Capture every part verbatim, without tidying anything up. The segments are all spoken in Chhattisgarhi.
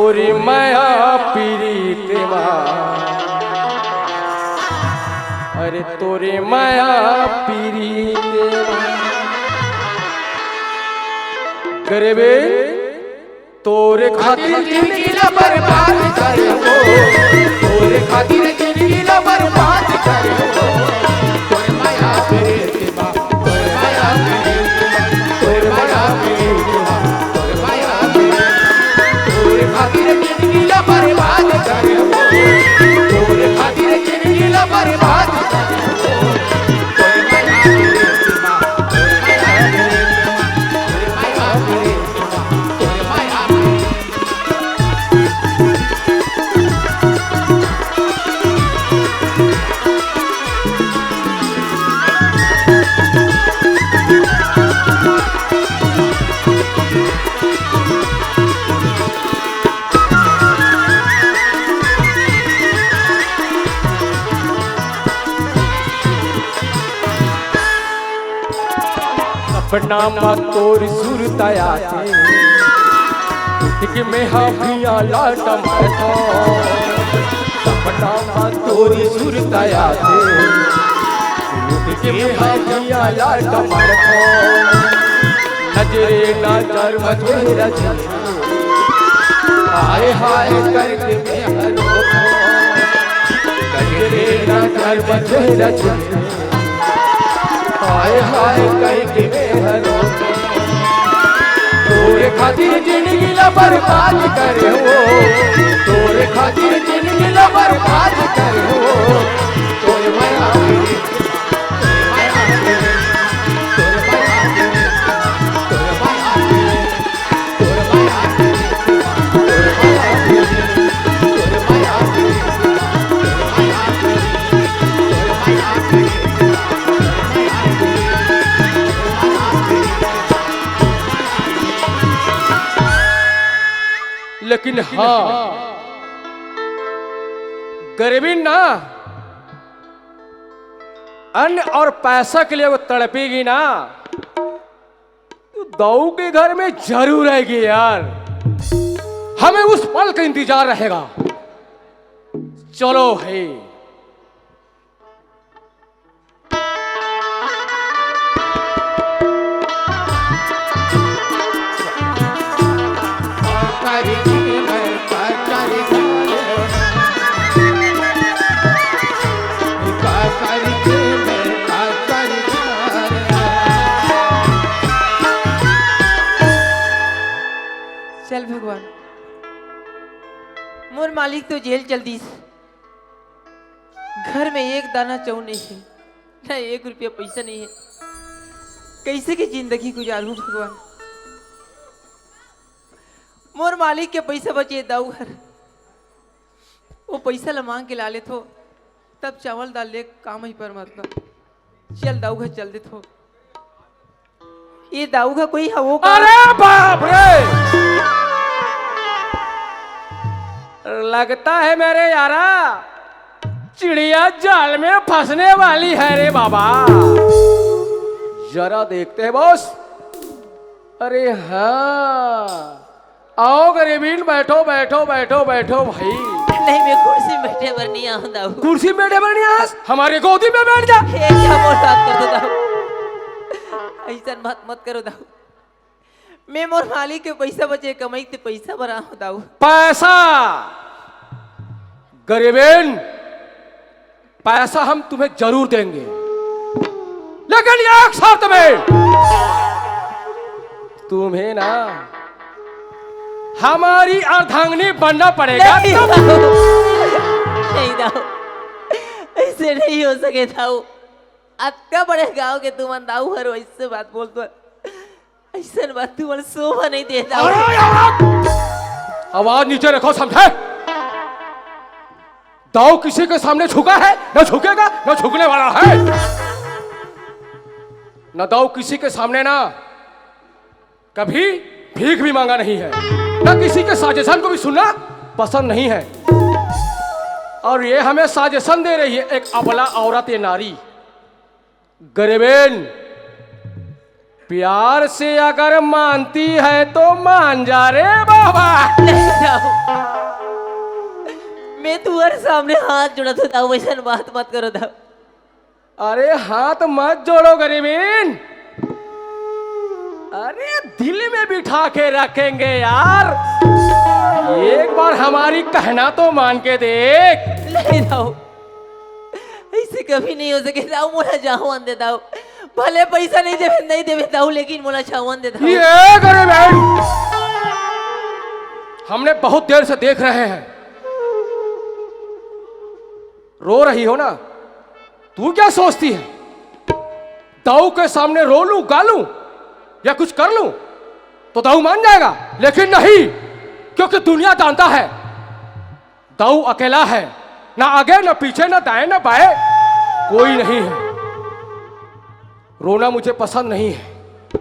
तोरे मया पीरित मा, अरे तोरे मया पीरित मा। गरीबेन, तोरे खातिर जिंदगी ला बर्बाद करे हो, तोरे खातिर जिंदगी ला बर्बाद करे हो। तोरे मया पीरित मा, तोरे मया पीरित मा, तोरे मया पीरित मा, तोरे मया पीरित मा, तोरे खातिर जिंदगी ला बर्बाद करे हो, तोरे खातिर जिंदगी ला बर्बाद करे हो। तोरे मया पीरित मा, तोरे मया पीरित मा, तोरे मया पीरित मा। सपना म तोर सुरता आथे, उठ के मेहा भुइयां ला टमटथों। सपना म तोर सुरता आथे, उठ के मेहा भुइयां ला टमटथों। नजरे नजर म चेहरा चेहरा, हाय हाय करके मेहा रोथों। नजरे नजर म चेहरा चेहरा, हाय हाय करके मेहा रोथों। तोरे खातिर जिंदगी ला बर्बाद करे हो, तोरे खातिर जिंदगी ला बर्बाद करे हो। तोरे मया पीरित, तोरे मया पीरित, तोरे मया पीरित, तोरे मया पीरित। लेकिन हाँ, गरीबेन ना, अन्न और पैसा के लिए वो तड़पेगी ना, तो दाऊ के घर में जरूर आएगी यार। हमें उस पल का इंतजार रहेगा। चलो भाई। चल भगवान, मोर मालिक तो जेल चल दिस, घर में एक दाना चाउर नहीं है, न एक रुपया पैसा नहीं है, कैसे के जिंदगी गुजारहूं भगवान। मोर मालिक के पैसा बचे दाऊ घर, वो पैसा ला मांग के ला लेथों, तब चावल दाल ले काम ही पर मतलब। चल दाऊ घर चल देथों। ये दाऊ घर कोई हवो का? अरे बाप रे, लगता है मेरे यारा, चिड़िया जाल में फंसने वाली है रे बाबा। जरा देखते हैं बॉस। अरे हाँ, आओ गरीबेन, बैठो, बैठो, बैठो, बैठो भाई। नहीं, मैं कुर्सी में बैठे बर नहीं आऊं दाऊ। कुर्सी में बैठे बर नहीं आस, हमारे गोदी में बैठ जा। ये क्या बोल बात कर दो दाऊ, ऐसा मत मत करो दाऊ। मैं मोर मालिक के पैसा बचे कमाई ते पैसा बर आऊं दाऊ। पैसा गरीबेन, पैसा हम तुम्हें जरूर देंगे, लेकिन एक शर्त में, तुम्हें ना हमारी अर्धांगिनी बनना पड़ेगा। नहीं दाऊ, नहीं दाऊ, ऐसे नहीं हो सके दाऊ। अतका बड़े गांव के तुमन दाऊ हर वैसे बात बोलत हो। ऐसन बात तुमन शोभा नहीं देता। अरे औरत! आवाज नीचे रखो, समझे? दाऊ किसी के सामने झुका है, ना झुकेगा, ना झुकने वाला है। ना दाऊ किसी के सामने ना कभी भीख भी मांगा नहीं है, ना किसी के सजेशन को भी सुनना पसंद नहीं है। और ये हमें सजेशन दे रही है एक अबला औरत, ये नारी। गरीबेन, प्यार से अगर मानती है तो मान जा रे बाबा। नहीं दाऊ, मैं तुंहर सामने हाथ जोड़त हंव दाऊ, वइसन बात मत करो दाऊ। अरे हाथ मत जोड़ो गरीबीन, अरे दिल में बिठा के रखेंगे यार। एक बार हमारी कहना तो मान के देख। नहीं दाऊ, अइसे कभी नहीं हो सके दाऊ, मोला जावन दे दाऊ। भले पइसा नहीं देवे, नहीं देवे दाऊ, लेकिन मोला जावन दे दाऊ। ये गरीबीन, हमने बहुत देर से देख रहे हैं, रो रही हो ना, तू क्या सोचती है? दाऊ के सामने रो लूं, गा लूं या कुछ कर लूं तो दाऊ मान जाएगा, लेकिन नहीं, क्योंकि दुनिया जानता है दाऊ अकेला है, ना आगे ना पीछे ना दाएं ना बाएं, कोई नहीं है। रोना मुझे पसंद नहीं है।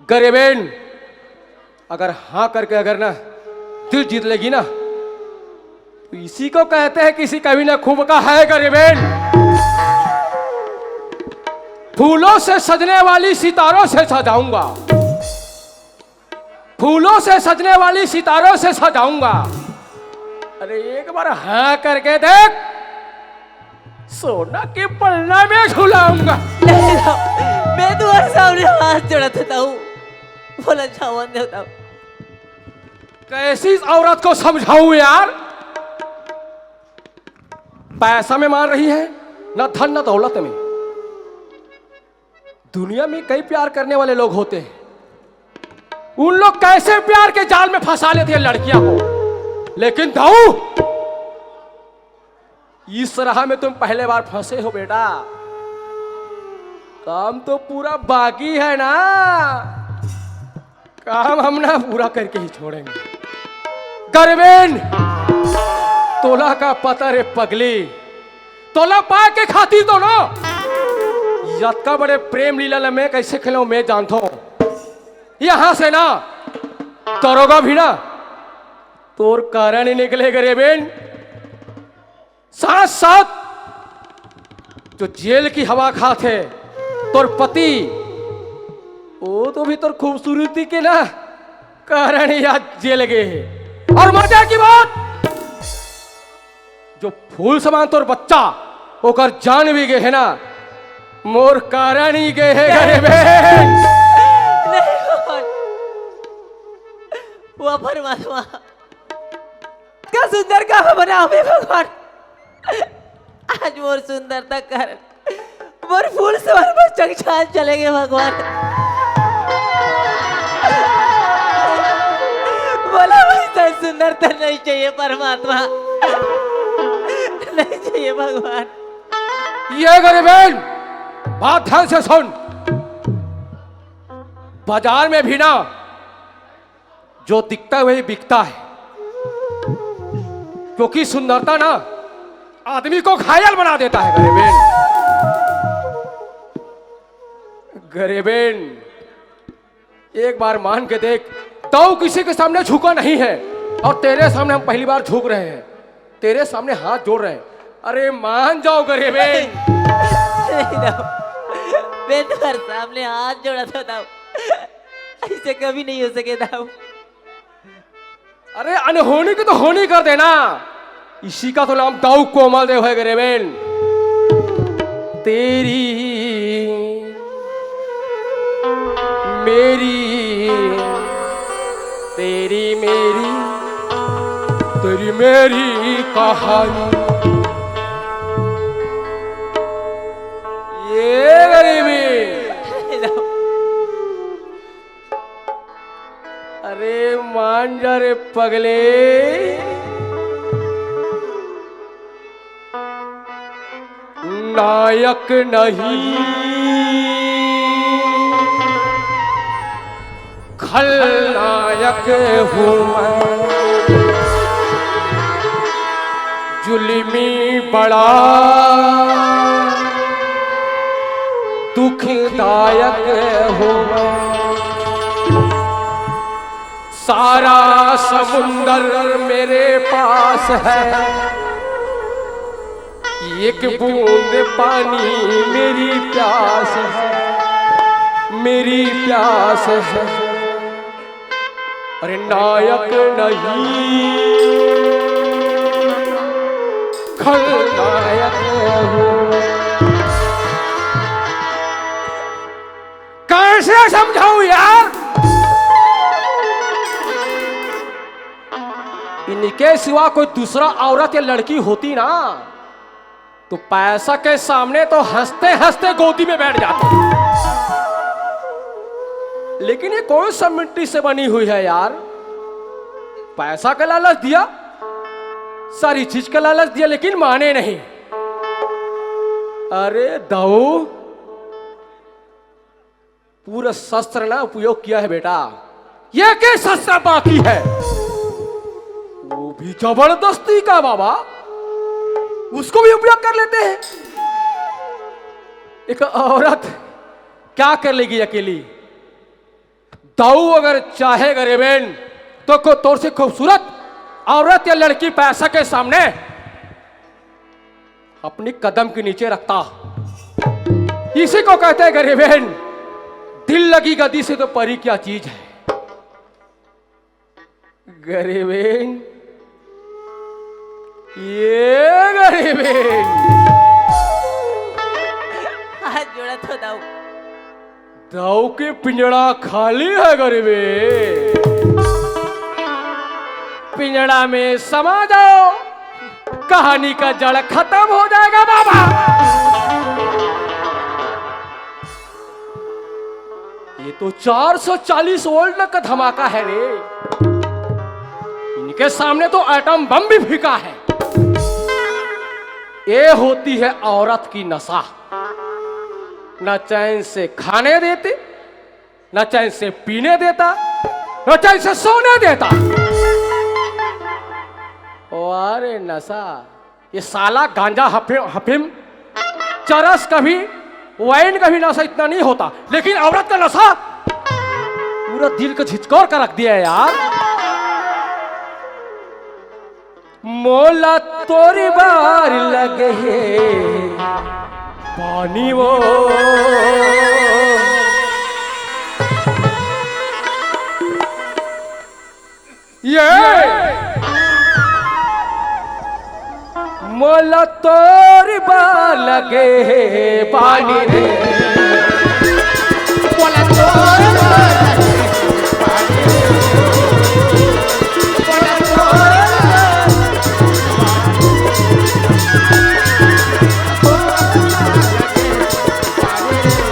गरीबेन, अगर हाँ करके अगर ना दिल जीत लेगी ना, तो इसी को कहते हैं किसी कवि ने खूब कहा है गरीबेन। फूलों से सजने वाली सितारों से सजाऊंगा, फूलों से सजने वाली सितारों से सजाऊंगा। अरे एक बार हाँ करके देख, सोना के पलना में झुलाऊंगा। नहीं दाऊ, मैं तुंहर सामने हाथ जोड़त हंव दाऊ, मोला जावन दे दाऊ। कैसी इस औरत को समझाऊं यार, पैसा में मान रही है, ना धन ना दौलत में। दुनिया में कई प्यार करने वाले लोग होते हैं, उन लोग कैसे प्यार के जाल में फंसा लेते हैं लड़कियां को, लेकिन दाऊ, इस राह में तुम पहले बार फंसे हो बेटा, काम तो पूरा बाकी है ना, काम हम ना पूरा करके ही छोड़ेंगे। गरीबेन, तोला का पता रे पगली, तोला पाए के खातिर तो ना, अतका बड़े प्रेम लीला ला मैं कैसे खेलूं मैं जानता हूं। यहां से ना दरोगा भी ना तोर कारण ही निकले गरीबेन। साथ साथ जो जेल की हवा खात हे तोर पति, वो तो भी तोर खूबसूरती के ना कारण ही आज जेल गए हे। और मजा की बात, जो फूल समान तोर बच्चा, ओकर जान भी गए हे ना, मोर कारण ही गए हे गरीबेन। नहीं भगवान, वो परमात्मा, का सुंदर का बनावे भगवान। आज मोर सुंदरता कारण मोर फूल समान बच्चा के जान चले गए भगवान। मोला वइसन सुंदरता नहीं चाहिए परमात्मा, नहीं चाहिए भगवान। ये गरीबेन, बात ध्यान से सुन, बाजार में भी ना जो दिखता है वही बिकता है, क्योंकि सुंदरता ना आदमी को घायल बना देता है। गरीबेन, गरीबेन, एक बार मान के देख, दाऊ किसी के सामने झुका नहीं है और तेरे सामने हम पहली बार झुक रहे हैं, तेरे सामने हाथ जोड़ रहे हैं। अरे मान जाओ गरीबेन। नहीं दाऊ, मैं तुम्हारे सामने हाथ जोड़ा था दाऊ, अइसे कभी नहीं हो सके दाऊ। अरे अनहोनी की तो होनी कर देना, इसी का तो नाम दाऊ कोमल देव है गरीबेन। तेरी मेरी, तेरी मेरी, तेरी मेरी कहानी। ये गरीबी। अरे मान जा रे पगले, नायक नहीं खलनायक हूँ मैं, जुल्मी बड़ा दुखदायक हूँ मैं। सारा समुंदर मेरे पास है, एक बूंद पानी मेरी प्यास है। मेरी प्यास है। अरे नायक नहीं, खलनायक हूँ। कैसे समझाऊं यार? इनके सिवा कोई दूसरा औरत या लड़की होती ना, तो पैसा के सामने तो हंसते हंसते गोदी में बैठ जाते। लेकिन ये कौन सा मिट्टी से बनी हुई है यार? पैसा का लालच दिया, सारी चीज का लालच दिया, लेकिन माने नहीं। अरे दाऊ, पूरा शस्त्र ना उपयोग किया है बेटा, ये के शस्त्र बाकी है, वो भी जबरदस्ती का बाबा, उसको भी उपयोग कर लेते हैं। एक औरत क्या कर लेगी अकेली? दाऊ अगर चाहे गरीबेन तो को तोर से खूबसूरत औरत या लड़की पैसा के सामने अपनी कदम के नीचे रखता। इसी को कहते हैं गरीबेन, दिल लगी गदी से तो परी क्या चीज है। गरीबेन, ये गरीबेन, हाथ जोड़त हो दाऊ। दाऊ के पिंजड़ा खाली है गरीबेन। पिंजड़ा में समा जाओ, कहानी का जड़ खत्म हो जाएगा बाबा। ये तो चार सौ चालीस वोल्ट का धमाका है रे। इनके सामने तो एटम बम भी फीका है। ये होती है औरत की नशा। न चैन से खाने देती, न चैन से पीने देता, न चैन से सोने देता। वाह रे नशा, ये साला गांजा हफी-, हफीम, चरस का भी, वाइन का भी नशा इतना नहीं होता, लेकिन औरत का नशा पूरा दिल को झिझकोर कर रख दिया है यार। मोला तोरी बार लगे हे पानी वो। ये मोला तोर बा लगे हे पानी रे। मोला तोर बा लगे हे पानी रे। मोला तोर बा लगे हे पानी रे।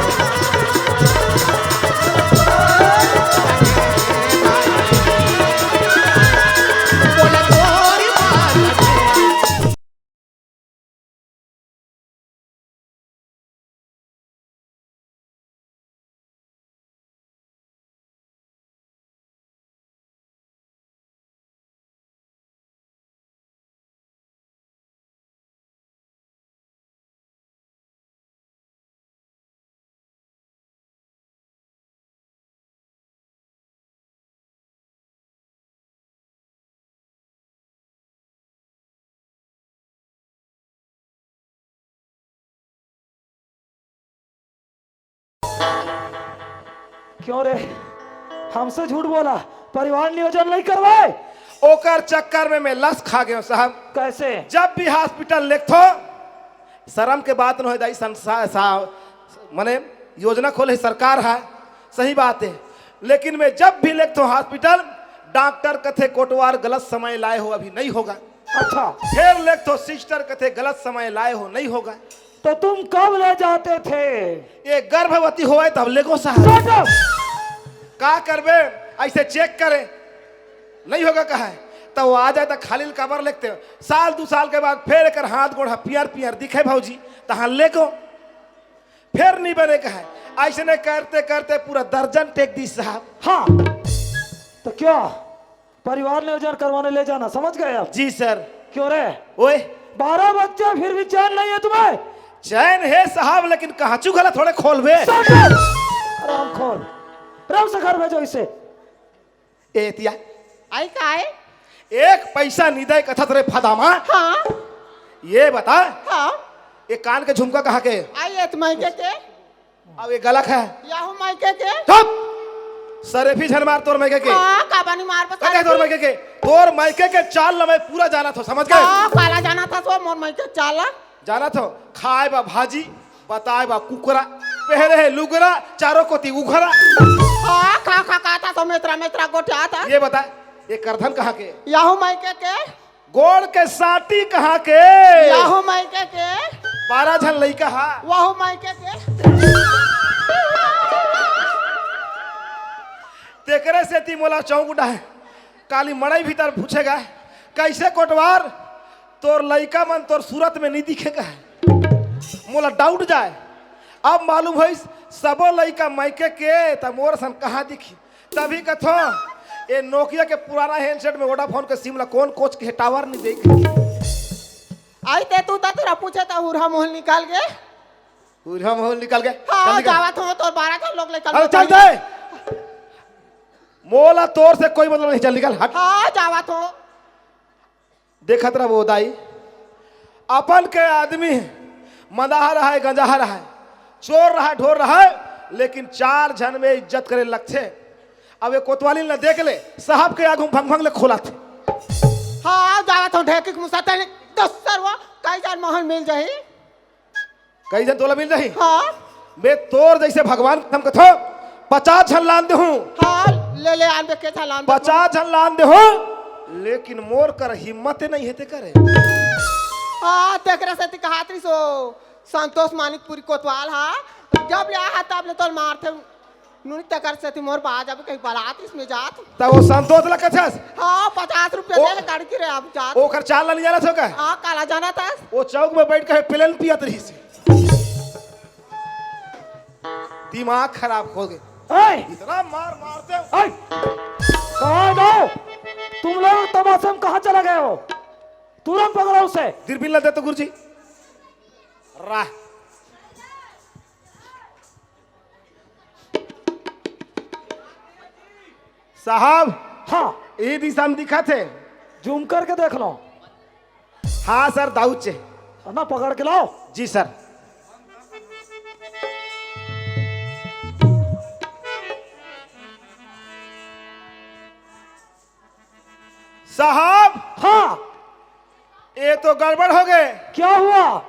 क्यों रे, हमसे झूठ बोला, परिवार नियोजन नहीं करवाए? ओकर चक्कर में मैं लस खा गयो साहब। कैसे? जब भी हॉस्पिटल लेखथो, शर्म के बात न हो दाई, संसा सा, मने योजना खोले सरकार है, सही बात है, लेकिन मैं जब भी लेखथो हॉस्पिटल, डॉक्टर कथे कोटवार गलत समय लाए हो, अभी नहीं होगा। अच्छा। फिर लेखथो सिस्टर कथे गलत समय लाए हो, नहीं होगा। तो तुम कब ले जाते थे? ये गर्भवती होए तब लेगो साहब। Shut up! का करबे, ऐसे चेक करे, नहीं होगा कहा है, तो वो आ जाए तो खाली काबर लेखते हो। साल दो साल के बाद फिर एकर हाथ गोड़ पियर पियर दिखे भौजी, तहाँ लेगो, फिर नहीं बने कहा है। ऐसे ने करते करते पूरा दर्जन टेक दी साहब। हाँ, तो क्या परिवार नियोजन करवाने ले जाना, समझ गए आप? जी सर। क्यों रे, ओए, बारह बच्चे फिर भी चैन नहीं है तुम्हें? चैन है साहब, लेकिन कहांचू घला थोड़े खोलबे। Shut up! राम खोल, राम से घर भेजो इसे। ए तिया, आई काय? एक पैसा निदय कथत रे फदामा। हाँ, ये बता, हाँ। ये कान के झुमका कहाँ के? आई एत मैं के के? अब ये गलत है। याहू मायके के। चुप। सरेफी झन मार तोर मायके के। हाँ, काबा नहीं मार बस। कहे तोर मायके के। तोर मायके के चाल ल मैं पूरा जानत हों, समझ गए? हाँ, काला जानत हस वो मोर मायके के चाल ल। जानत हों, खाए बा भाजी, बताए बा कुकरा, पहरे हे लुगरा, चारों कोती उघरा। हाँ, खा खा का था सो मेतरा मेतरा गोठिया था। ये बता, ये करधन कहाँ के? याहू मायके के। गोड़ के साटी कहाँ के? याहू मायके के। बारह झन लइका हा। वाहू मायके के। तेकरे सेती मोला चौंक डाहे। काली मड़ई भीतर पूछेगा, "कैसे कोटवार, तोर लइका मन तोर सूरत में नहीं दिखेगा?" मोला डाउट जाए। अब मालूम होइस, सबो लइका मायके के, त मोर सन कहाँ दिखी? तभी कथों, ये नोकिया के पुराना हैंडसेट में वोडाफोन के सिम ला कौन कोच के टावर नहीं देख। आई ते तू ता तोरा पूछे ता हुरहा मोहल निकाल के। हुरहा मोहल निकाल के। हाँ, चल निकल। जावत हों, तोर बारह झन लोग ले चल अरे चल दे। मोला तोर से कोई मतलब नहीं, चल निकल, हट। हाँ, जावत हों। देखत रह वो दाई, अपन के आदमी मदाहा रहय, गंजाहा रहय, चोर रहय, ढोर रहय, लेकिन चार झन में इज्जत करे लगथे। अब ये कोतवाली ल देख ले, साहब के आगू भंग भंग ले खोलथे। हाँ, जावत हों ढेकी के मुसा तनी दस्तर वो, कई झन मोहन मिल जाही। कई झन तोला मिल जाही? हाँ। मैं तोर जैसे भगवान कसम कथों, पचास झन लान देहूं। हाँ, ले ले आन दे, के झन लान दे। पचास झन लान देहूं, लेकिन मोर कर हिम्मत नहीं हे ते करे। हाँ, तेकरे सेती कहात रहिस ओ संतोष मानिकपुरी कोतवाल हा, जब ले आहा तब ले तोल मारथे। नूनी तेकर सेती मोर बाज अब कहीं बलात इसमें जात। तब वो संतोष ला कथस? हाँ, पचास रुपया ओ, दे ले गाड़ी की रे अब जात। ओकर चाल ला नहीं जानत हो का? हाँ, काला जानत हस। वो चौक में बैठ के प्लेन पियत रहिस। दिमाग खराब हो गए। ए! इतना मार मारते हो। ए! कहाँ जाओ? तुम लोग तमाशे में कहाँ चले गए हो? तुरंत पकड़ो उसे। दूरबीन ला दे तो गुरुजी। राह। साहब, हाँ। ये दिशा में दिखत हे। जूम करके देख लो। हाँ सर, दाऊ च हे। ना, पकड़ के लाओ। जी सर। साहब। हाँ। ये तो गड़बड़ हो गए। क्या हुआ?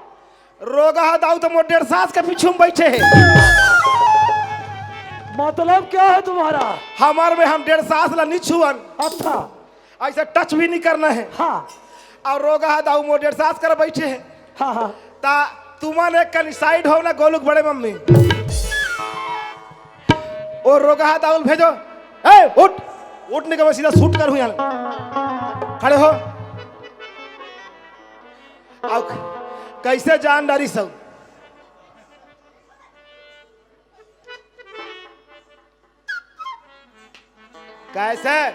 रोगहा दाऊ तो मोर डेढ़ सास के पीछू में बैठे हे। मतलब क्या है तुम्हारा? हमर में हम डेढ़ सास ला नहीं छुअन। अच्छा। ऐसे टच भी नहीं करना है। हाँ। और रोगहा दाऊ मोर डेढ़ सास कर बैठे हे। हाँ, हाँ। ता तुमन एक कनी साइड हो ना, गोलू के बड़े मम्मी। ओ रोगहा दाऊ ल भेजो। ए, उठ। उठ नहीं के मैं सीधा शूट करूँ यहाँ। खड़े हो। अब कैसे जान डारी सब? कैसे?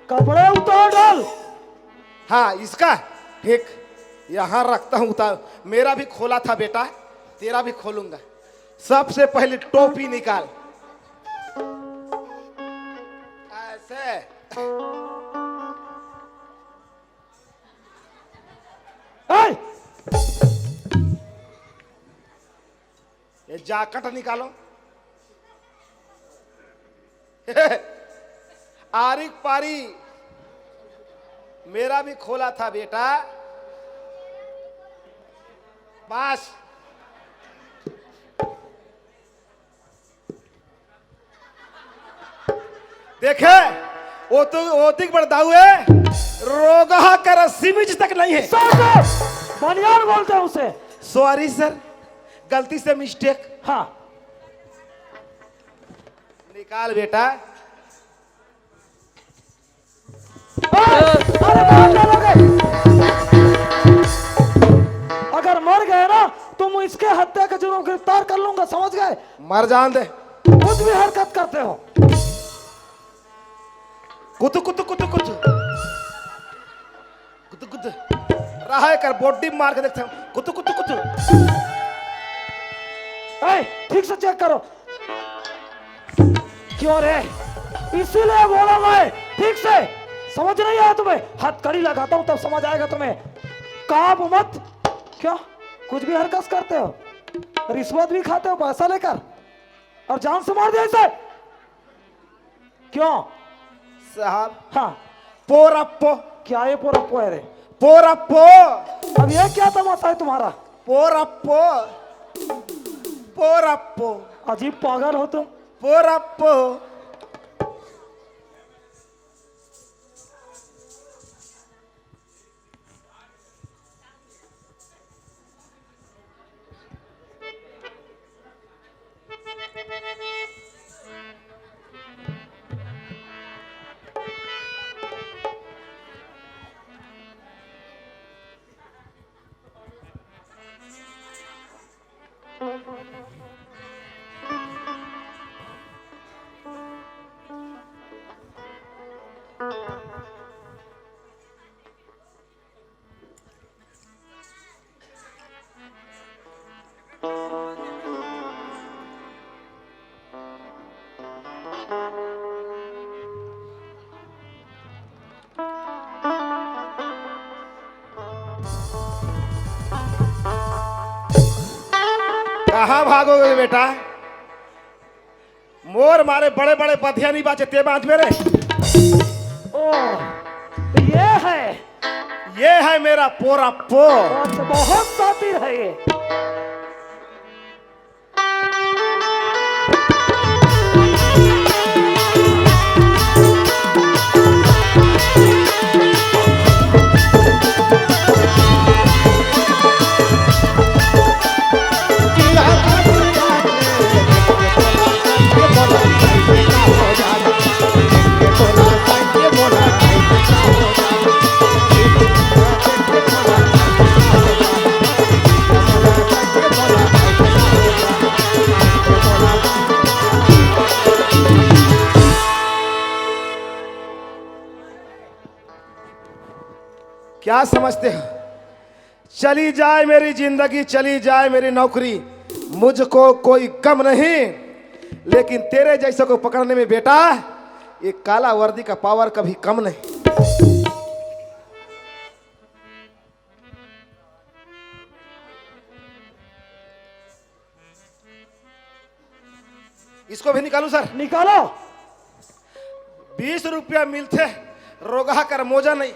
कपड़े उतार डाल। हाँ, इसका ठीक यहाँ रखता हूँ उतार। मेरा भी खोला था बेटा, तेरा भी खोलूंगा। सबसे पहले टोपी निकाल। ऐसे। ए! ये जाकट निकालो। आरिक पारी, मेरा भी खोला था बेटा। बस। देखे, वो तो, वो तो एक बड़ दाऊ है, रोगहा कर सिमिज तक नहीं है। सर, बनियान बोलते हैं उसे। सॉरी सर, गलती से मिस्टेक। हाँ। निकाल बेटा। अरे, मार डालोगे। अगर मर गए ना, तो मैं इसके हत्या के जुर्म गिरफ्तार कर लूंगा, समझ गए? मर जान दे। कुछ भी हरकत करते हो। कुतु, कुतु, कुतु, कुतु। कुतु, कुतु। रहा है कर, बॉडी मार के देखते हैं। कुतु, कुतु, कुतु। ए, ठीक से चेक करो। क्यों रे? इसीलिए बोला मैं, ठीक से समझ नहीं आया तुम्हें? हथकड़ी लगाता हूँ तब समझ आएगा तुम्हें। काबू मत। क्या? कुछ भी हरकत करते हो? रिश्वत भी खाते हो, पैसा लेकर, और जान से मार दिया इसे। क्यों? साहब, हाँ। पोरप्पो। क्या ये पोरप्पो है रे? पोरप्पो। अब ये क्या तमाशा है तुम्हारा? पोरप्पो। पोरप्पो। अजीब पागल हो तुम। पोरप्पो। कहाँ भागोगे बेटा? मोर मारे बड़े-बड़े पथिया नहीं बाचे, ते बाँचबे रे। ओ, तो ये है? ये है मेरा पोरप्पो। अच्छा, बहुत शातिर है ये। क्या समझते हो? चली जाए मेरी जिंदगी, चली जाए मेरी नौकरी, मुझको कोई गम नहीं, लेकिन तेरे जैसे को पकड़ने में बेटा, ये काला वर्दी का पावर कभी कम नहीं। इसको भी निकालूं सर? निकालो। बीस रुपया मिलते, रोगा कर मोजा नहीं।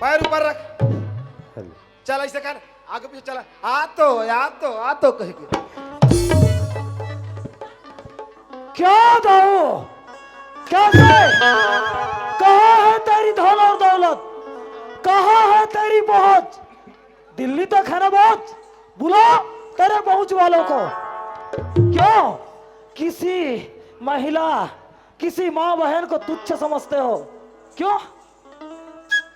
पैर ऊपर रख। चल, ऐसे कर, आगे पीछे चला। आ तो, आ तो, आ तो कह के। क्या दाऊ? कैसे? कहाँ है तेरी धन और दौलत? कहाँ है तेरी पहुंच? दिल्ली तक है ना पहुंच? बुला तेरे पहुंच वालों को। क्यों किसी महिला, किसी माँ बहन को तुच्छ समझते हो? क्यों?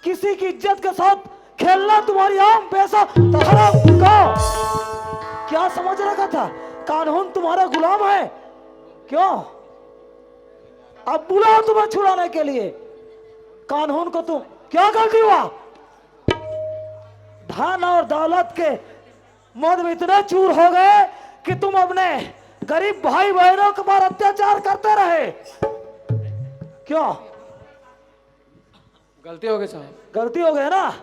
किसी की इज्जत के साथ खेलना तुम्हारी आम पेशा धर्म का क्या समझ रखा था? कानून तुम्हारा गुलाम है क्यों? अब बुलाओ तुम्हें छुड़ाने के लिए कानून को। तुम क्या गलती हुआ? धन और दौलत के मद में इतने चूर हो गए कि तुम अपने गरीब भाई बहनों के ऊपर अत्याचार करते रहे। क्यों? गलती हो गई साहब। गलती हो गई ना?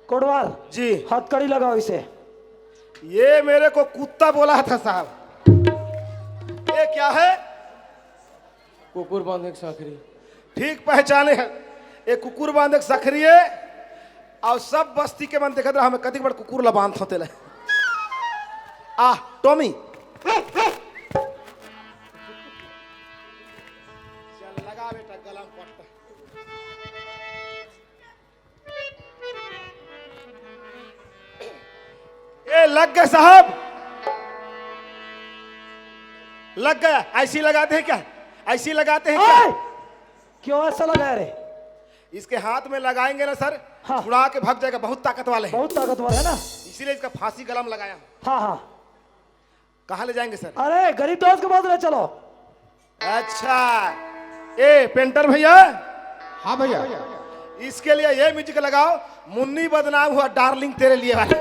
कोटवार जी। हथकड़ी लगाओ इसे। ये मेरे को कुत्ता बोला था साहब। ये क्या है? कुकुर बांधे के साखरी। ठीक पहचाने हैं। ये कुकुर बांधे के साखरी है। और सब बस्ती के मन देखत रहा, हमें कदी बड़ कुकुर ला बांध होते ले। आ, टॉमी। चल, लगा बेटा, गला में पट्टा। ए, लग गए साहब, लग गया। ऐसी लगाते हैं क्या? ऐसी लगाते हैं क्या? ए! क्यों ऐसा लगाया रे? इसके हाथ में लगाएंगे ना सर, हाँ। छुड़ा के भाग जाएगा, बहुत ताकत वाले हैं। बहुत ताकतवर है ना? इसीलिए इसका फांसी गला में लगाया। हाँ, हाँ। कहाँ ले जाएंगे सर? अरे, गरीब दास के पास ले चलो। अच्छा, ए पेंटर भैया, हाँ भैया। इसके लिए ये म्यूजिक लगाओ, मुन्नी बदनाम हुआ डार्लिंग तेरे लिए वाली।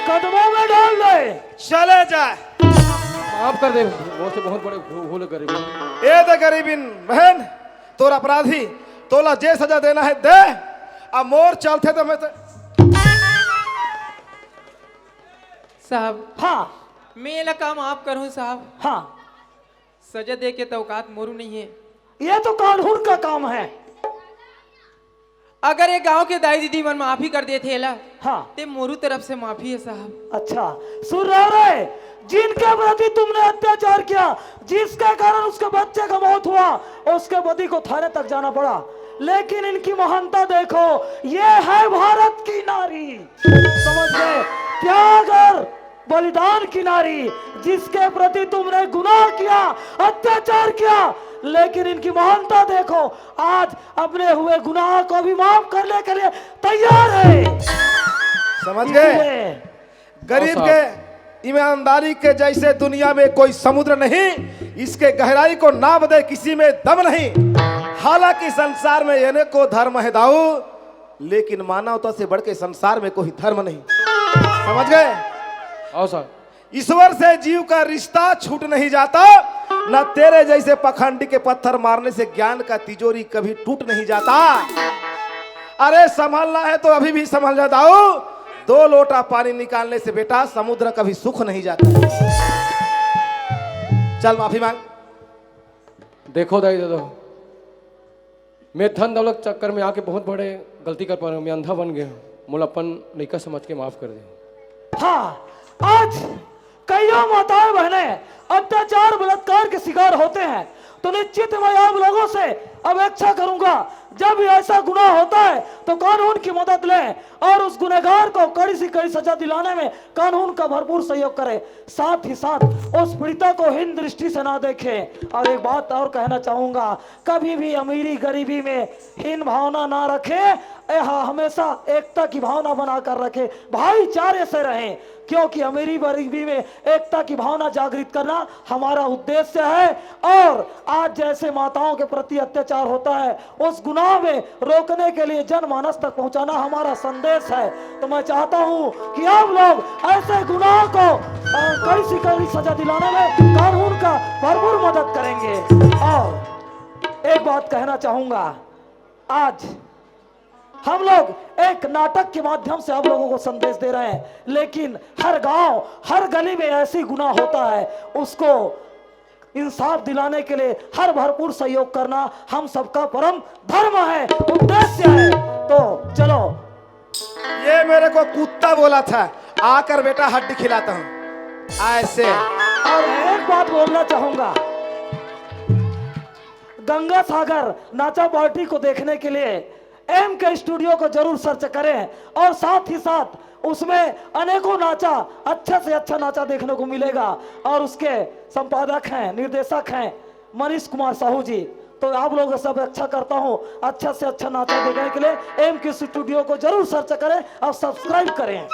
कदमों में डाल दे। चले जाए। माफ कर दे, वो से बहुत बड़े भू-, भूल गरीबी। ए दे गरीबिन बहन, तोर अपराधी, तोला जे सजा देना है दे। अब मोर चलथे तो मैं तो साहब, हाँ। मैं एला का माफ करूं साहब? हाँ। सजा दे के तो औकात मोरू नहीं है। ये तो कानून का काम है। अगर ये गांव के दाई दीदी मन माफी कर देथे एला, हाँ। ते मोरू तरफ से माफी है साहब। अच्छा, सुन रहे हो रे? जिनके प्रति तुमने अत्याचार किया, जिसके कारण उसके बच्चे का मौत हुआ, उसके पति को थाने तक जाना पड़ा, लेकिन इनकी महानता देखो, ये है भारत की नारी। समझ गए? त्याग और बलिदान की नारी, जिसके प्रति तुमने गुनाह किया, अत्याचार किया, लेकिन इनकी महानता देखो, आज अपने हुए गुनाह को भी माफ करने के लिए तैयार है। समझ गए? इसलिए गरीब हाँ, के ईमानदारी के जैसे दुनिया में कोई समुद्र नहीं, इसके गहराई को नाप दे किसी में दम नहीं। हालांकि संसार में अनेकों धर्म है दाऊ, लेकिन मानवता से बढ़ के संसार में कोई धर्म नहीं। समझ गए? आओ सर। ईश्वर से जीव का रिश्ता छूट नहीं जाता, न तेरे जैसे पखंडी के पत्थर मारने से ज्ञान का तिजोरी कभी टूट नहीं जाता। अरे संभलना है तो अभी भी संभल जा दाऊ, दो लोटा पानी निकालने से बेटा समुद्र कभी सूख नहीं जाता। चल माफी मांग। देखो दाई दादा, मैं धन दौलत चक्कर में आके बहुत बड़े गलती कर पा रहे हूँ, मैं अंधा बन गया हूँ, मोला अपन लइका समझ के माफ कर दे। हाँ, आज कईयों माताएं बहनें अत्याचार बलात्कार के शिकार होते हैं, तो निश्चित मैं आप लोगों से अपेक्षा करूंगा, जब भी ऐसा गुनाह होता है तो कानून की मदद लें और उस गुनहगार को कड़ी से कड़ी सजा दिलाने में कानून का भरपूर सहयोग करें। साथ ही साथ उस पीड़िता को हीन दृष्टि से ना देखें। और एक बात और कहना चाहूंगा, कभी भी अमीरी गरीबी में हीन भावना ना रखें, यह हमेशा एकता की भावना बनाकर रखें, भाईचारे से रहें, क्योंकि अमीरी गरीबी में एकता की भावना जागृत करना हमारा उद्देश्य है। और आज जैसे माताओं के प्रति अत्याचार होता है, उस गुनाह में रोकने के लिए जनमानस तक पहुंचाना हमारा संदेश है। तो मैं चाहता हूं कि आप लोग ऐसे गुनाह को, अ, कड़ी से कड़ी सजा दिलाने में कानून का भरपूर मदद करेंगे। और एक बात कहना चाहूंगा, आज हम लोग एक नाटक के माध्यम से आप लोगों को संदेश दे रहे हैं, लेकिन हर गांव, हर गली में ऐसी गुनाह होता है, उसको इंसाफ दिलाने के लिए हर भरपूर सहयोग करना हम सबका परम धर्म है, उद्देश्य है। तो चलो। ये मेरे को कुत्ता बोला था, आकर बेटा हड्डी खिलाता हूँ ऐसे। और एक बात बोलना चाहूंगा, गंगा सागर नाचा पार्टी को देखने के लिए एम के स्टूडियो को जरूर सर्च करें और साथ ही साथ उसमें अनेकों नाचा, अच्छा से अच्छा नाचा देखने को मिलेगा। और उसके संपादक हैं, निर्देशक हैं मनीष कुमार साहू जी। तो आप लोगों से अपेक्षा करता हूँ अच्छा से अच्छा नाचा देखने के लिए एम के स्टूडियो को जरूर सर्च करें और सब्सक्राइब करें। ए,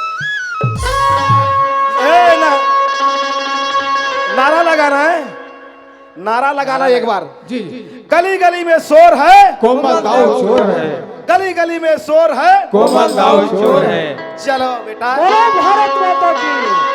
ना, नारा लगाना है, नारा लगाना एक बार। जी। गली गली में शोर है। कोमल दाऊ चोर है। गली गली में शोर है। कोमल दाऊ चोर है। चलो बेटा। बोलो भारत माता की।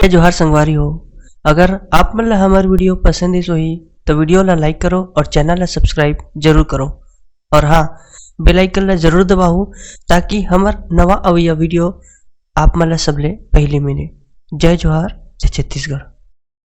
जय जोहार संगवारी हो, अगर आप मन ला हमर video पसंद आइस होही, तो video ला like करो और channel ला subscribe जरूर करो। और हाँ, bell icon ला जरूर दबाओ, ताकि हमर नवा अवइया video आप मन ला सबले पहले मिले। जय जोहार, जय छत्तीसगढ़।